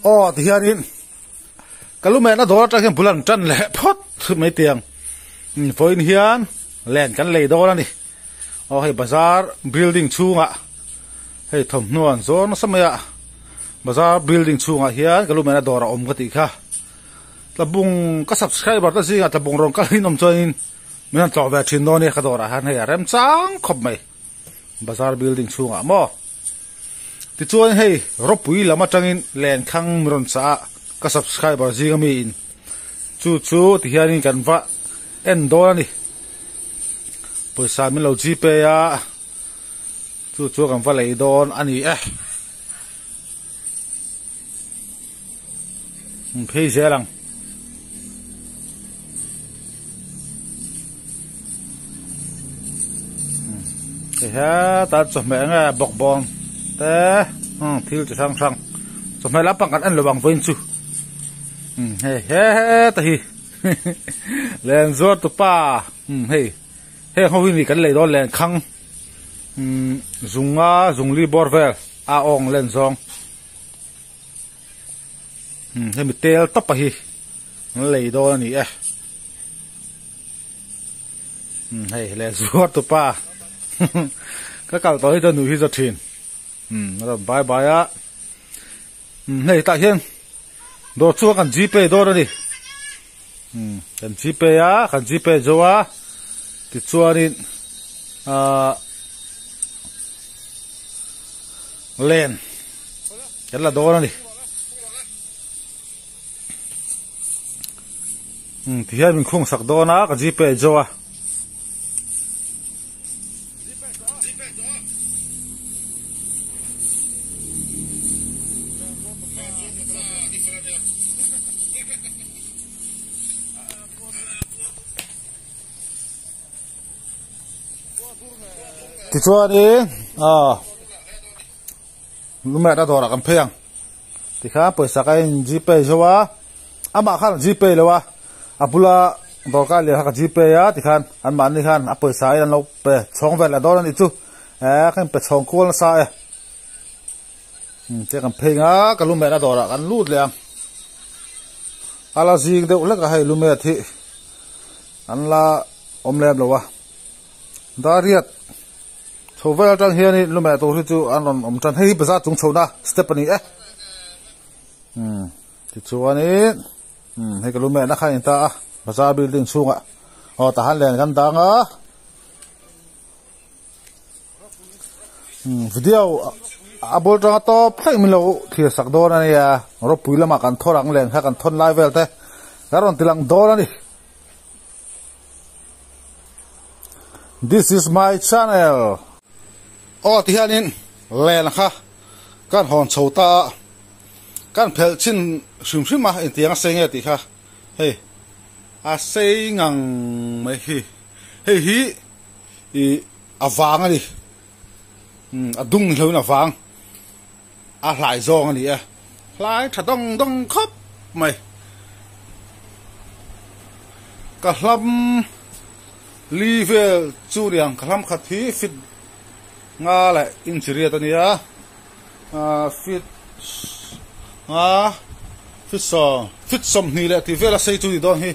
Aw tihianin ka lu mehna dawr atang hian bul an tan leh phawt mai tiang vawiin hian len kan lei dawn a ni. Aw hei bazar building chhungah hei thawmhnaw an zawr nasa mai a bazar building chhungah hian ka lu mehna dawr a awm ka tih kha. Tlabung ka subscriber te zingah tlabung rawn kal in awm chuanin min rawn tlawh ve thin dawn nia ka dawrah hian hei a remchang khawp mai bazar building chhungah maw tichuan hei ropui lam atangin lenkhang min rawn chah a ka subscriber zinga mi in chu chu tihianin kan va en dawn a ni pawisa min lo gpay a chu chu kan va lei dawn a ni e. Phei zel ang. Hei heta chawhmeh nge bawkbawn te thil chi hrang hrang chawhmeh lampang kan en lo ang vawiin chu hei heta hi lenzuar tupa hei heng ho hi ni kan lei dawn lenkhang zunga zungli bawr vel a awng len zawng. Hemi tel tawpa hi an lei dawn a ni e hei leh zuar tupa ka kal tawh hi chuan nuih hi za thin a rawn bai bai a hei tah hian dawr chhunga kan gpay dawn a ni kan gpay a kan gpay zo a tichuanin ahh. Len kan la dawn a ni. Ti hian min khung sak dawn a ka gpay zo a. Tichuanin aw lumet a dawrah kan phei ang tikhan pawisa ka in gpay zo a amah khan a gpay lo a a bula dawr kai leh kha ka gpay a tikhan anmahni khan a pawisa in an lo pe chhawng vel leh dawn a nih chu eh ka inpe chhawng kual nasa e tia kan phei ang a ka lumet a dawrah kan lut leh ang a la zing deuh hlek a hei lumet hi. An la awm lem lo a, Dariat chho vel atang hianin lumeh tur hi chu an rawn awm tan, hei hi bazar chung chhohna step a ni e. Umm tichuanin umm hei ka lumehna kha a in ta a bazar building chhungah aw tahan len kan dang a umm video a bul tanga tawp thleng min lo thlir sak dawn a nia ropui lamah kan thawn ang len kha kan thawn lai vel te ka rawn ti lang dawn a ni. This is my channel. Aw ti hianin len kha kan hawn chho ta a kan phelh chin hrim hrim a intiang a sei nge tih kha hei a sei ngang mai hi hei hi ih a vang a ni a dung ni hloin a vang a hlai zawng a ni e hlai tha dawng dawng khawp mai ka hlam li vel chu niang ka hlam khat hi fit nga leh inch riat a nia ah fit nga fit sawm fit sawmhnih leh tih vel a sei chu ni dawn hi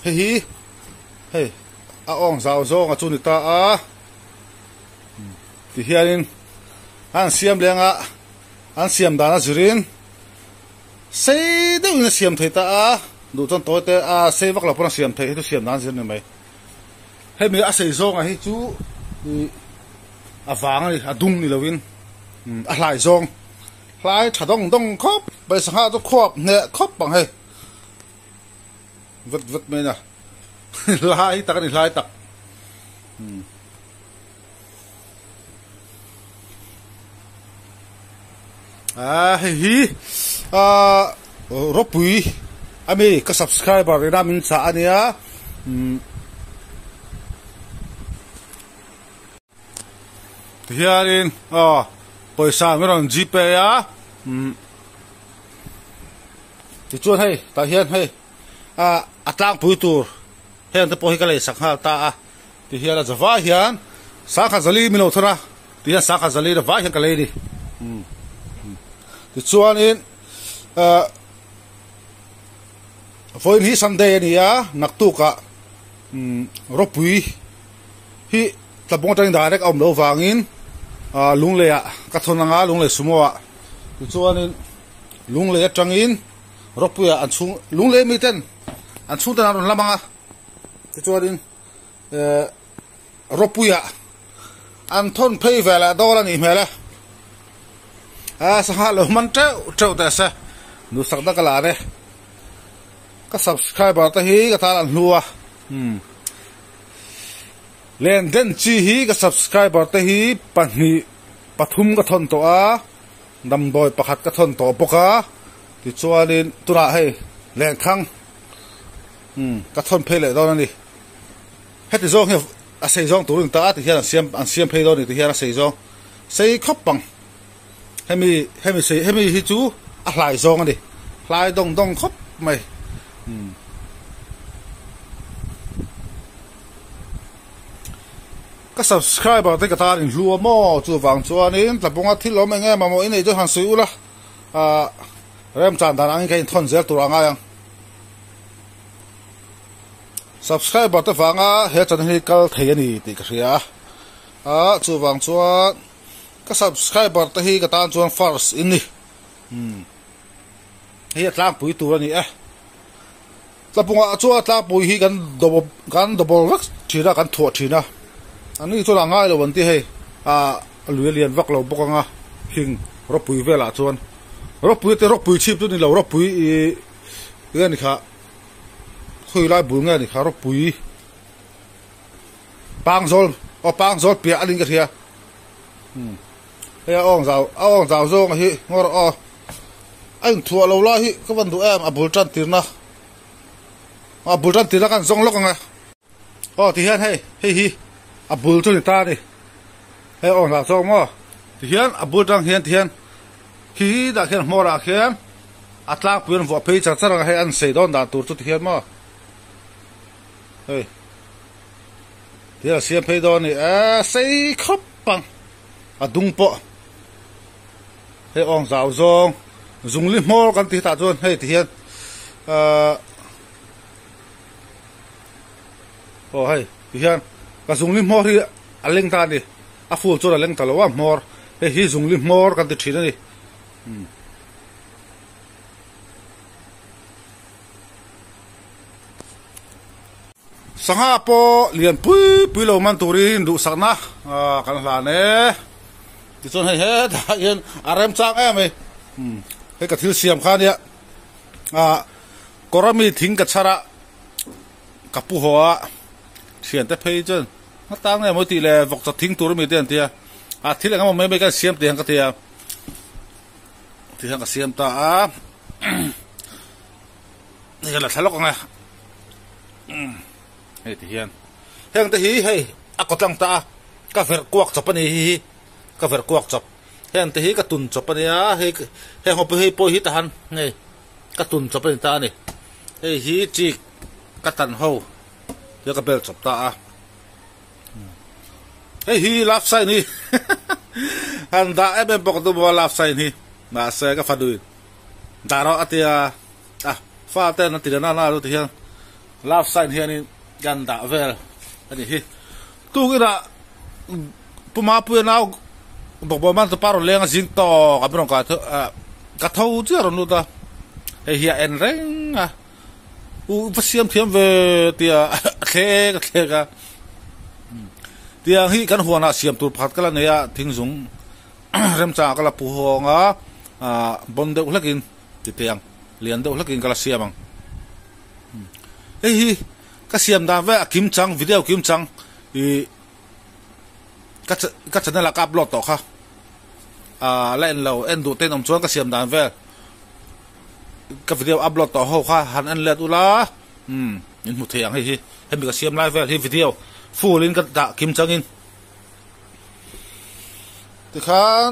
hei hi hei a awng zau zawng a chu ni ta a. Tihianin an siam leng a, an siam dan a zirin sei deuhin a siam thei ta a, duh chuan tawi te a sei vak lo pawn a siam thei hi chu siam dan a zir ni mai. Hemi a sei zawnga hi chu ih a vang a ni, a dung ni lovin a hlai zawng hlai tha dawng dawng khawp mai sangha chu khuap hneh khawp ang hei vet vet mai na hlai tak a ni hlai tak. Ah hei hi ah ropui ami ka subscriber ina min chah ania umm tihianin aw pawisa min rawn gpay a umm tichuan hei tah hian hei ah a tlangpui tur heng te pawh hi ka lei sak nghal ta a. Ti hian a za vai hian sangkhat zali min lo thar a, ti hian sangkhat zali na vai hian ka lei a ni. Tichuanin ahh vawiin hi Sunday a ni a, naktukah umm ropui hi tlabung atangin direct a awm loh vangin ahh Lungleiah ka thawn anga Lunglei sumo ah tichuanin Lunglei atangin ropuiah an chhung Lunglei miten an chhungten an rawn lam ang a tichuanin ehh Ropuia an thawn phei ve leh dawn a nih hmel e. A sangha lo man teuh teuh teh se duhsak na ka la ne. Ka subscriber te hi ka tan an hlu a. Hmm. Len den chi hi ka subscriber te hi pahnih pathum ka thawn tawh a damdawi pakhat ka thawn tawh bawk a tichuanin tunah hei lenkhang hmm ka thawn phei leh dawn a ni. Heti zawng hi a sei zawng tur a ni ta a ti hian an siam an siam phei dawn a ni ti hian a sei zawng sei khawp ang. Hemi hemi sei hemi hi chu a hlai zawng a ni hlai dawng dawng khawp mai umm. Ka subscriber te ka tan in hlu a maw chuvang chuanin tlabunga thil awm eng em a maw i neih chu han sawi ula ah remchan dan angin ka inthawn zel tur a ngai ang. Subscriber te vanga he channel hi kal thei a ni tih ka hria a, chuvang chuan ka subscriber te hi ka tan chuan first in ni umm hei a tlangpui tur a ni e tlapungah chuan a tlangpui hi kan double kan double vek thin a kan thuah thin a ani chuan a ngai lo an ti hei ah lui a lian vak lo bawk ang a hing rawpui velah chuan rawpui te rawpui chhip chu ni lo rawpui ih eng a ni kha. Khawi lai bul nge ni kha ropui pangzawl aw pangzawl piah a ning ka hria umm hei a awng zau a awng zau zawng hi ngawr aw a inthuah lo lai hi ka van duh em a bul tan tirna a bul tan tirna kan zawng lawk ang e aw ti hian hei hei hi a bul chu ni ta a ni hei a awng zau zawng maw ti hian a bul tang hian ti hian khi dah khian hmawr ah khian. A tlangpui an vuah phei char char ang a, hei an sei dawn dan tur chu tihian maw hei tihian a siam phei dawn a ni e sei khawp ang a dung pawh hei awng zau zawng zungli hmawr kan tih hetah chuan hei tihian ahh aw hei tihian ka zungli hmawr hi a leng ta a ni a ful chuan a leng ta lo a hmawr hei hi zungli hmawr kan ti thin a ni. Sangha pawh lian pui pui lo man turin duhsakna kan hlan e. Tichuan hei hetah hian a remchang em mai. Hei ka thil siam kha ania. Kawr ami thing ka chhar a, ka pu haw a, thiante phei chuan hmatang nge maw tih leh vawkchaw thing tur ami te an ti a. A thil engemaw mai mai kan siam tih ang ka ti a. Tihian ka siam ta a hei ka la thla lawk ang e hei tihian heng te hi hei a kaw tlang ta a ka verh kuak chawp a ni hi hi ka verh kuak chawp heng te hi ka tun chawp a nia hei heng ho pawh hei pawh hi tahan hei ka tun chawp a ni ta a ni hei hi chik ka tan ho hi ka bel chawp ta a. Hei hi love sign hi han dah em em bawk duh maw love sign hi mahse ka fanu in dah rawh a tia a fa ten a ti leh na na ti hian love sign hianin kan dah vel a nih hi tukinah Pu Mapuia nau bawkbawn man tupa rawn leng a zing tawk a rawn ka tho chiah a rawn lut a hei hi a en reng a. U va siam thiam ve tia a thlek a thlek a tiang hi kan huanah siam tur pakhat ka la nei a thingzung remchangah ka la pu hawng a ah bawn deuh hlekin ti tiang lian deuh hlekin ka la siam ang hei hi ka siam dan vel a kim chang video kim chang ih ka ka channel ah ka upload tawh kha ah la en lo en duh te in awm chuan ka siam dan vel. Ka video upload tawh ho kha han en let ula umm in hmu thei ang hei hi hemi ka siam lai vel hi video full in ka dah kim changin tikhan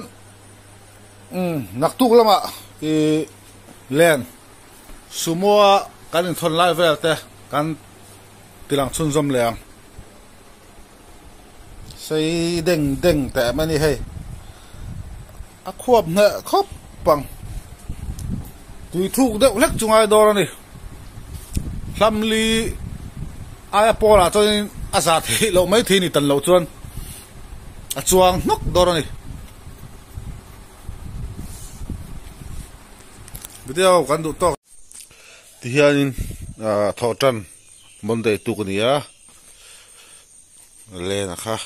umm naktuk lamah ih len sumo a kan inthawn lai vel te kan tilang chhunzawm leh ang sei deng deng teh mai a ni hei a khuap hneh khawp ang. Tui thuk deuh hlek chu ngai dawn a ni. Hlam li aia pawlah chuanin a zah theih loh mai thei a ni tan loh chuan a chuang hnawk dawn a ni. Video kan duh tawk tihianin ah thawh tan Monday tuk a ni a len a kha.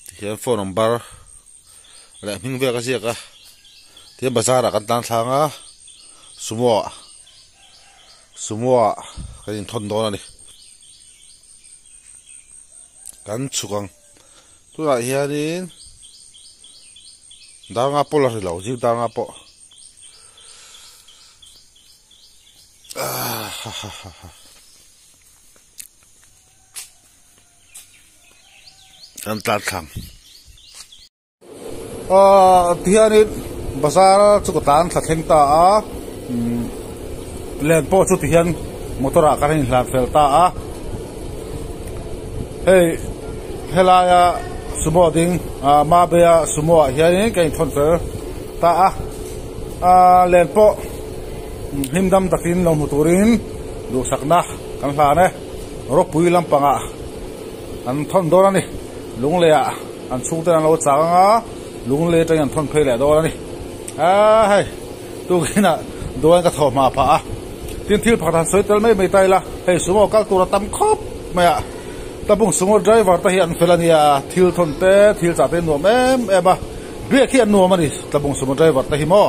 Tihian phone number leh hming vel ka ziak a tihian bazar ah kan tan thlang a sumo ah sumo ah kan inthawn dawn a ni kan chhuk ang tunah hianin darnga pawh la ri lo zing darnga pawh ah ha ha ha ha. Kan tlar thlang aaa tihianin bazar chu ka tlan thla thleng ta a umm len pawh chu tihian motor ah kan inhlan fel ta a hei helaia sumo ding ah Mabea sumo ah hianin ka inthawn fel ta a aaa len pawh hlim dam takin lo hmu turin duhsakna kan hlan e. Ropui lampangah an thawn dawn a ni. Lungleiah an chhungte an lo chak ang a, lunglei atangin an thawn phei leh dawn a ni. Aa hei, tukinah duan ka thaw hma phah a, tin thil pakhat han sawi tel mai mai ta ila, hei sumo kal tur a tam khawp mai a, tabung sumo driver te hi an fel a nia, thil thawn te, thil chah te nuam em em a, biak hi an nuam a ni tlabung sumo driver te hi maw.